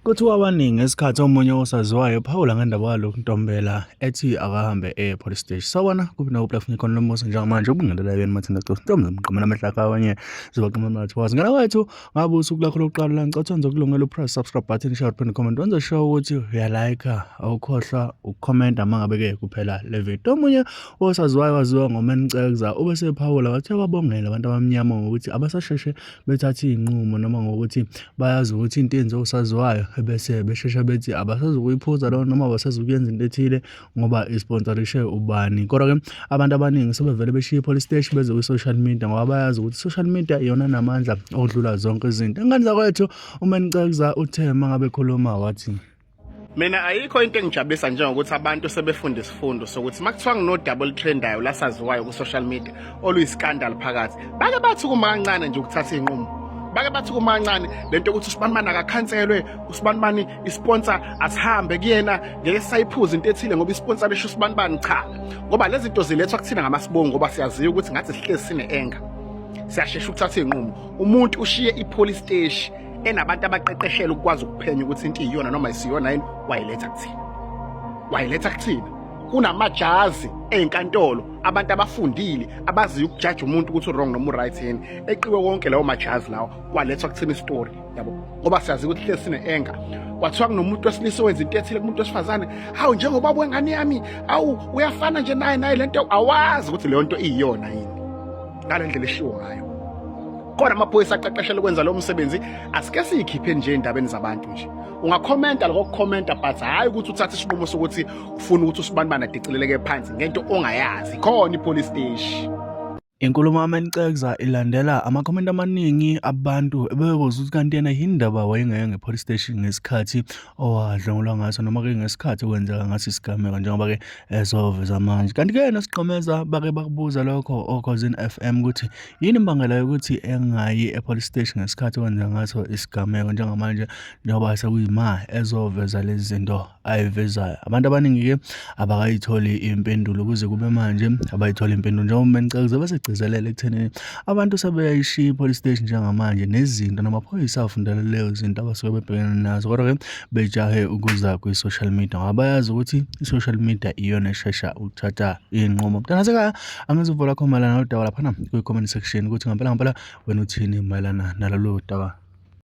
Kuthiwa abaningi ngesikhathi omunye osaziwayo ephawula ngendaba kaLuke Ntombela ethi akahambe eye police station. Sawubona kuphi nakuphi la kufuneka khona lombuso njengamanje ubingelela yena Mathanda Cosi Ntombi zomqamela amahlaka abanye zibaqamela amathiwazi. Ngana kwethu ngabe usuku lakho lokuqala la ngicela wenze ukulungela upress subscribe button share phinde comment wenze sure ukuthi uyalike awukhohlwa ukukhomenta uma ngabe ke kuphela le video. Omunye osaziwayo waziwa ngoMan Cekza ube sephawula wathi uyababongela abantu abamnyama ngokuthi abasasheshe bethathe iy'nqumo noma ngokuthi bayazi ukuthi into yenziwa usaziwayo ebese beshesha bethi abasazukuyiphuza leyo noma abasazukuyenza into ethile ngoba isponsorishe ubani. Kodwa-ke abantu abaningi sebevele beshiye i-police steshi beze kwi-social media ngoba bayazi ukuthi i-social media iyona enamandla okudlula zonke izinto. Ingane zakwethu uManicekza uthe uma ngabe ekhuluma wathi Mina ayikho into engijabulisa njengokuthi abantu sebefunda isifundo sokuthi makuthiwa nginodaba olutrendayo lasaziwayo ku-social media oluyiskandal phakathi bake bathi kuma kancane nje ukuthatha iy'nqumo bake bathi kuma kancane le nto yokuthi usibanibani akakhanselwe usibanibani isponsor asihambe kuyena ngeke sisayiphuza into ethile ngoba isponsor lisho usibanibani cha ngoba lezi zinto zilethwa kuthina ngamasibongo ngoba siyaziwa ukuthi ngathi sihlezi sine-enga siyashesha ukuthatha iy'nqumo umuntu ushiye i-police station enabantu abaqeqeshela ukukwazi ukuphenya ukuthi into iyona noma isiyona yini wayiletha kuthina wayiletha kuthina kunamajazi ey'nkantolo abantu abafundile abaziyo ukujaja umuntu ukuthi wrong noma uright yini eqiwe wonke lawo majazi lawo kwalethwa kuthina isitori yabo ngoba siyazi ukuthi hlezi sine-enga kwathiwa kunomuntu wesilisa owenza into ethile kumuntu wesifazane hawu njengoba wengane yami awu uyafana nje naye naye lento awazi ukuthi leyo nto iyiyona yini ngale ndlela eshiwo ngayo khona amaphoyisa aqeqeshelwe ukwenza lo msebenzi asike siyikhiphe nje endabeni zabantu nje ungakhomenta lokho kukhomenta but hhayi ukuthi uthathe isinqumo sokuthi ufuna ukuthi usibanibani adicileleke phansi ngento ongayazi khona i-police station. Inkulumo kaManicekza ilandela amakhomenti amaningi abantu ebebebuza ukuthi kanti yena yini ndaba wayengeke nge-police station ngesikhathi owadlwengulwa ngaso noma-ke ngesikhathi okwenzeka ngaso isigameko njengoba-ke ezoveza manje. Kanti-ke noSigqemeza bake bakubuza lokho oKhozini F_M ukuthi Yini imbangela yokuthi engayi e-police station ngesikhathi okwenzeka ngaso isigameko njengamanje njengoba sekuyima ezoveza lezi zinto ayivezayo? Abantu abaningi-ke abakayitholi impendulo kuze kube manje abayitholi impendulo njengoba uMencekuze besegcizelela ekuthenini abantu sebeyayishiya i-police station njengamanje nezinto namaphoyisa afundela leyo zinto abasuke bebhekene nazo kodwa-ke bejahe ukuza kwi-social media ngoba bayazi ukuthi i-social media iyona eshesha ukuthatha iy'nqumo. Mntanasekhaya Angizuvo lakho mayelana nalolu daba laphana kwi-comment section ukuthi ngampela ngampela wena uthini mayelana nalolu daba.